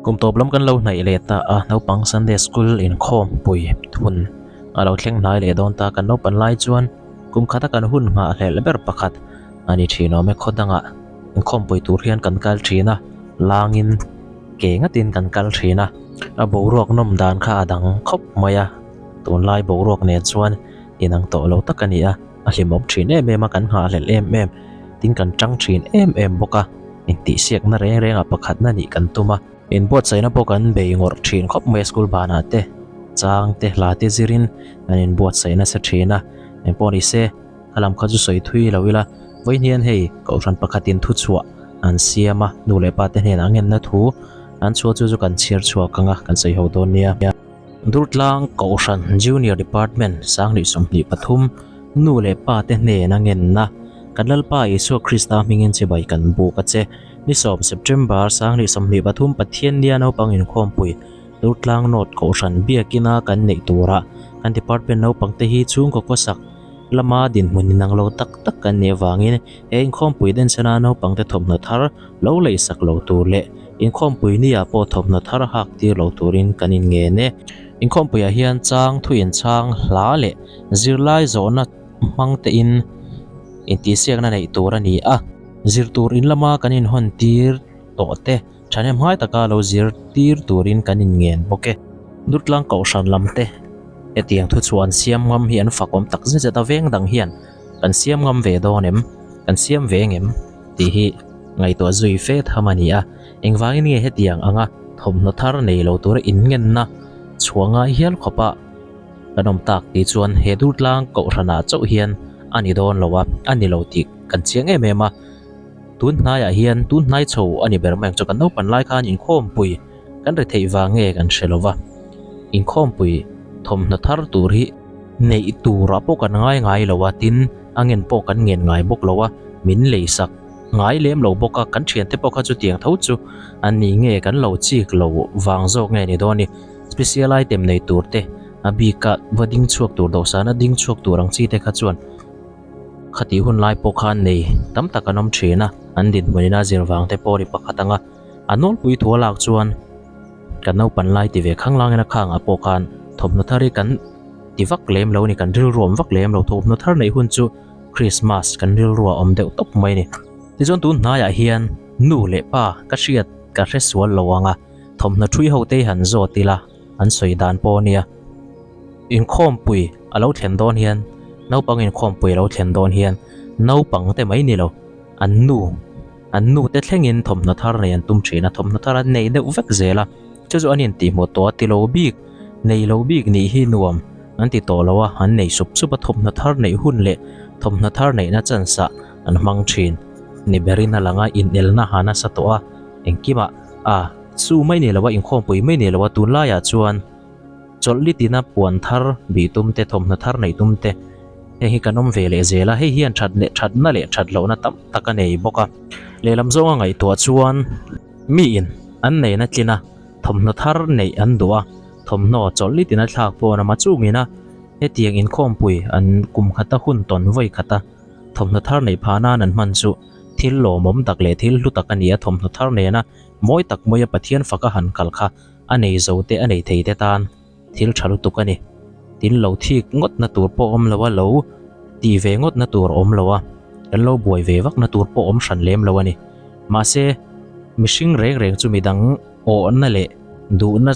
Kum tawp lam kan lo hnaih leh ta a, naupang Sunday School inkhawm pui hun a lo thleng hnai leh dawn ta. Kan naupan lai chuan kum khata kan hun nghah hlelh ber pakhat a ni thin awm e. Khaw dangah inkhawm pui tur hian kan kal thin a, langin ke ngatin kan kal thin a. A boruak nawm dan kha a dang khawp mai a, tunlai boruak nen chuan inang tawh lo tak a ni a, a hlimawm thin em em a, kan nghahhlelh em em tin kan tang thin em em bawk a. Intihsiakna reng rengah pakhatna nih kan tum a, inbuatsaihna pawh kan bei ngawrh thin khawp mai a school banah te, chang te, hla te zirin kan inbuatsaih nasa thin a, engpawh ni se ka lam kha chu sawi thui lo ila, vawiin hian hei kohhran pakhatin thuchhuah an siam a, nu leh pa te hnenah a ngenna thu an chhuah chu chu kan chhiar chhuak ang a, kan sawi ho dawn nia. Durtlang Kohhran Junior Department 2023 Nu leh Pa te hnena ngenna Kan Lalpa Isua Krista hmingin chibai kan buk a che. Ni sawm September 2023 Pathiannia naupang inkhawmpui Durtlang North Kohhran biakina kan neih turah kan department naupangte hi chhungkaw khawsak lama dinhmun inang lo tak tak kan nih avangin he inkhawmpui denchhana naupangte thawmhnaw thar lo leisak lo tur leh inkhawmpui nia pawh thawmhnaw thar hak tir lo turin kan inngen e. Inkhawmpuiah hian chang thu inchhang hla leh zirlai zawhna hmang tein intihsiakna neih tur a ni a. Zir tur in lama kan inhawn tir tawh te thahnem ngai taka lo zir tir turin kan inngen bawk e. Durtlang Kohhran lam te hetiang thu chu an siam ngam hi an fakawm tak zet zet a, veng dang hian kan siam ngam ve dawn em, kan siam ve ngem tih hi ngaihtuah zui fe tham a ni a. Engvangin nge hetiang anga thawmhnaw thar nei lo tura inngenna chhuah ngai hial khawpa kan awm tak tih chuan he Durtlang Kohhranah chauh hian a ni dawn lo a, a ni lo tih kan chiang em em a. Tun hnaiah hian tun hnai chho a ni ber mai ang chu kan naupan lai khan inkhawmpui kan ri theih vang nge kan hre lo va, inkhawmpui thawmhnaw thar tur hi neih turah pawh kan ngai ngai lo a, tin a ngen pawh kan ngen ngai bawk lo a, min leisak ngai lem lo bawk a, kan thiante pawh kha chutiang tho chu an ni nge kan lo chik lo vang zawk nge ni dawn ni, special item nei tur te a bika va ding chhuak tur dawhsana ding chhuak tur ang chi te kha chuan. Khatih hun lai pawh khan nei tam tak an awm thin a, an dinhmun ina zir vang te pawh ri pakhat anga a nawlpui thu a lak chuan kan naupan lai ti ve khang langin a khangah pawh khan thawmhnaw thar hi kan ti vak lem lo a ni, kan rilru awm vak lem lo, thawmhnaw thar neih hun chu Krismas kan rilru a awm deuh tawp mai a ni. Tichuan tun hnaiah hian nu leh pa ka hriat ka hre sual lo ang a, thawmhnaw ṭhui ho te hi han zawt ila an sawi dan pawh a nia. Inkhawmpui a lo thlen dawn hian naupang inkhawmpui a lo thlen dawn hian naupang te mai ni lo an nu an nu te thlengin thawmhnaw thar nei an tum thin a thawmhnaw thar an nei deuh vek zel a chu chu an intihhmuh tawh a ti lo bik nei lo bik nih hi nuam an ti tawh lo a an nei sup sup a thawmhnaw thar neih hun leh thawmhnaw thar neihna chance ah an hmang thin ni berin a lang a inelna ha nasa tawh a engkimah a chu mai ni lo a inkhawmpui mai ni lo a tunlaiah chuan. Chawlh litina puan thar bih tum te, thawmhnaw thar neih tum te, heng hi kan awm ve leh zel a, hei hian that leh thatna leh that lohna tam tak a nei bawk a. Lehlam zawnga ngaihtuah chuan miin an neihna tlina thawmhnaw thar neih an duh a, thawmhnaw chawlh litina thlak pawh nama chungina hetiang inkhawmpui an kum khata hun tawn vawi khata thawmhnaw thar neih phah nan an hman chu thil lawmawm tak leh thil hlu tak a ni a, thawmhnaw thar nena mawi tak mawia Pathian faka han kal kha A nei zo te a nei thei te tan thil tha lutuk a ni. Tin lo thik ngawt na tur pawh awm lo a, lo tih ve ngawt na tur awm lo a, kan lo buai ve vak na tur pawh awm hran lem lo a ni. Mahse, mihring reng reng chu midang awhna leh duhna,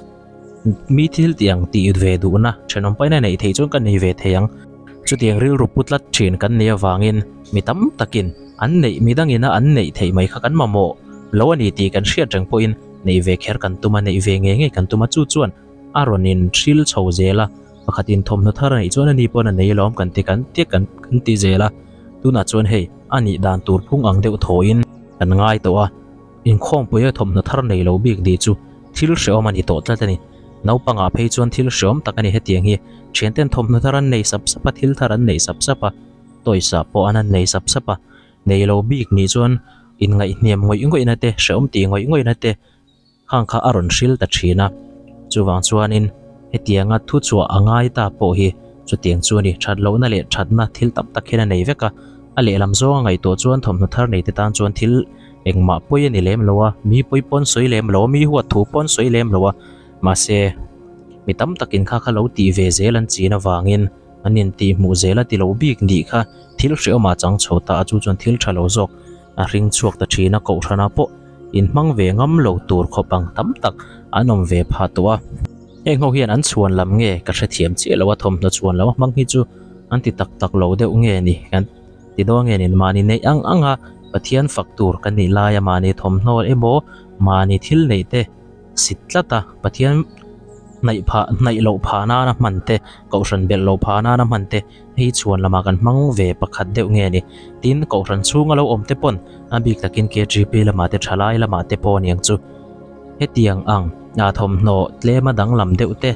mi thil tih ang tih ve duhna thenawm paina neih theih chuan ka nei ve thei ang. Chutiang rilru pu tlat thin kan nih avangin mi tam takin an neih midangina an neih theih mai kha kan mamawh lo a ni tih kan hriat reng pawhin Neih ve kher kan tum a, neih ve ngei ngei kan tum a, chu chuan a rawn in hril chho zel a, pakhat in thawmhnaw thar a neih chuan ani pawn a nei alawm kan ti kan ti kan kan ti zel a, tunah chuan hei a nih dan tur phung ang deuh thawhin kan ngai tawh a, inkhawmpuia thawmhnaw thar nei lo bik ni chu thil hrehawm a ni tawh tlat a ni. Naupangah phei chuan thil hrehawm tak a ni hetiang hi, thianten thawmhnaw thar an nei sap sap a, thil thar an nei sap sap a, tawisa pawh an han nei sap sap a, Nei lo bik nih chuan inngaihhniam ngawih ngawihna te, hrehawm tih ngawih ngawihna te khang kha a rawn hril ta thin a. Chuvang chuanin hetianga thu chhuah a ngai ta pawh hi chutiang chu a ni. That lohna leh thatna thil tam tak hian a nei vek a, a lehlam zawnga ngaihtuah chuan thawmhnaw thar nei te tan chuan thil Engmah pawi a ni lem lo a, mi pawi pawn sawi lem lo a, mi huat thu pawn sawi lem lo a, mahse mi tam takin kha kha lo tih ve zel an chin avangin an intih hmuh zel a ti lo bik nih kha thil hrehawmah chang chho ta a, chu chuan thil tha lo zawk a hring chhuak ta thin a, kohhranah pawh inhmang ve ngam lo tur khawp ang tam tak an awm ve phah tawh a. Heng ho hian an chhuan lam nge ka hrethiam chiah lo a, thawmhnaw chhuan lam a hmang hi chu an ti tak tak lo deuh nge ni kan ti dawn nge ni mahni neih ang ang a Pathian fak tur kan nih lai a mahni thawmhnaw emaw mahni thil neih te sit tlat a Pathian hnaih phah hnaih loh phah nana hman te kohhran belh loh phah nana hman te hei chhuan lamah kan hmang ve pakhat deuh nge ni tin kohhran chhunga lo awm te pawn a bik takin KGP lamah te thalai lamah te pawh aniang chu. Hetiang ang ah thawmhnaw tlema danglam deuh te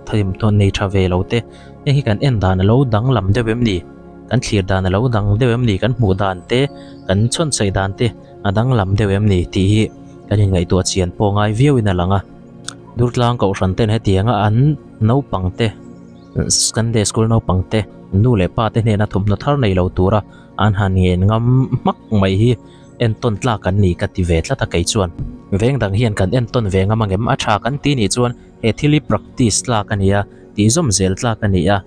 thawmhnaw nei tha ve lo te heng hi kan en dan a lo danglam deuh em ni? Kan thlir dan a lo dang deuh em ni? Kan hmuh dan te kan chhawnchhaih dan te a danglam deuh em ni tih hi kan inngaihtuah chian pawh ngai viau in a lang a. Durtlang kohhran ten hetianga an naupang te Sunday school naupang te nu leh pa te hnena thawmhnaw thar nei lo tura an han ngen ngam hmak mai hi Entawn tlak an ni ka ti ve tlat a kei chuan. Veng dang hian kan entawn ve ngam angem a tha kan ti nih chuan he thil hi practice tlak a ni a, tihzawm zel tlak a ni a.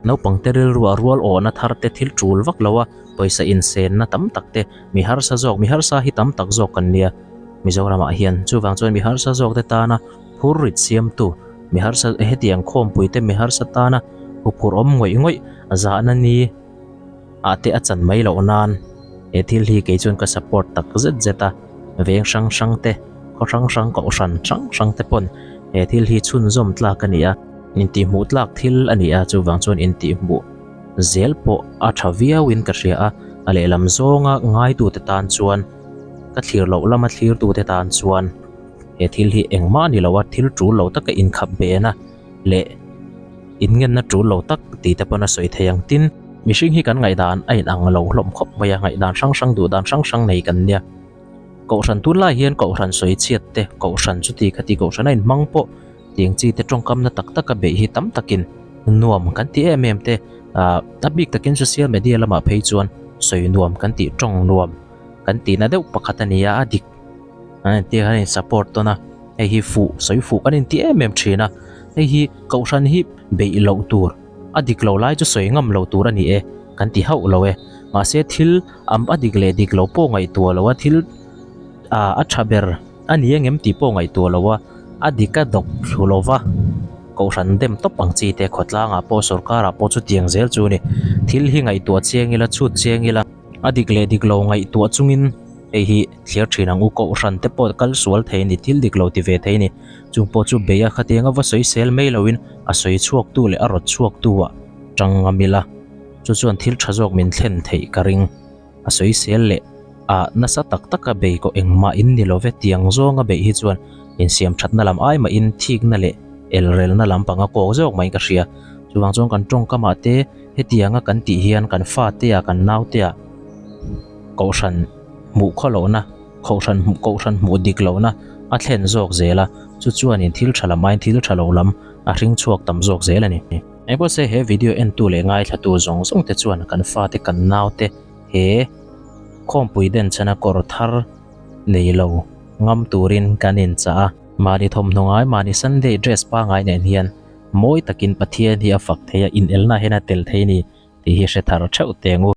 Naupangte rilruah rual awhna thar te thil tul vak lo a, pawisa insenna tam tak te, mi harsa zawk, mi harsa hi tam tak zawk kan nia Mizoramah hian. Chuvang chuan mi harsa zawk te tana phur rit siamtu, mi harsa hetiang khawmpui te mi harsa tana huphurh awm ngawih ngawih zahna ni. ah te a chan mai loh nan he thil hi kei chuan ka support tak zet zet a veng hrang hrang te khaw hrang hrang kohhran hrang hrang te pawn he thil hi chhunzawm tlak a ni a intihhmuh tlak thil a ni a chuvang chuan intihhmuh zel pawh a tha viau in ka hria a a lehlam zawnga ngaitu te tan chuan ka thlir loh lama thlir tu te tan chuan he thil hi engmah a ni lo a thil tul lo taka inkhap ben a leh inngenna tul lo tak tih te pawn a sawi thei ang. Tin, mihring hi kan ngaihdan a inang lo hlawm khawp mai a, ngaihdan hrang hrang duh dan hrang hrang nei kan nia. Kohhran tunlai hian kohhran sawi chhiat te, kohhran chuti khati kohhran a inhmang pawh tiang chi te tawngkamna tak taka beih hi tam takin nuam kan ti em em te. Ahh a bik takin social media lamah phei chuan sawi nuam kan tih tawng nuam kan tihna deuh pakhat a ni a, a dik an inti a, an in support tawn a. Hei hi fuh sawi fuh kan inti em em thin a, hei hi kohhran hi beih loh tur a dik lo lai chu sawi ngam lo tur a ni e kan ti hauh lo e. Mahse thil am a dik leh dik lo pawh ngaihtuah lo a thil ah a tha ber a ni engem tih pawh ngaihtuah lo a, a dik a dawk thlu lo va kohhran dem tawp ang chi te khawtlangah pawh sorkarah pawh chutiang zel chu a ni. Thil hi ngaihtuah chiang ila chhut chiang ila a dik leh dik lo ngaihtuah chungin hei hi thlir thin ang u kohhran te pawh kal sual thei a ni thil dik lo ti ve thei a ni chung pawh chu bei a khatiang a va sawi sel mai loin a sawi chhuak tu leh a rawt chhuak tu ah tang ngam ila chu chuan thil tha zawk min thlen theih ka ring a sawi sel leh ah nasa tak tak a bei kawh engmah in ni love tiang zawng a beih hi chuan insiam thatna lam ai mahin thikna leh elrelna lampang a kawk zawk mai ka hria chuvang chuan kan tawngkam ah te hetiang a kan tih hian kan fate ah kan naute ah kohhran hmuh khaw lohna, kohhran hmuh kohhran hmuh dik lohna a thlen zawk zel a, chu chuanin thil tha lam aiin thil tha lo lam a hring chhuak tam zawk zel a ni. Engpawhse he video entu leh ngaithlatu zawng zawng te chuan kan fate kan naute he khawmpui denchhana kawr thar nei lo ngam turin kan inchah a, mahni thawmhnaw ngai mahni Sunday dress pangai nen hian mawi takin Pathian hi a fak thei a, inelna hian a tel thei a ni tih hi hre thar theuh teng u.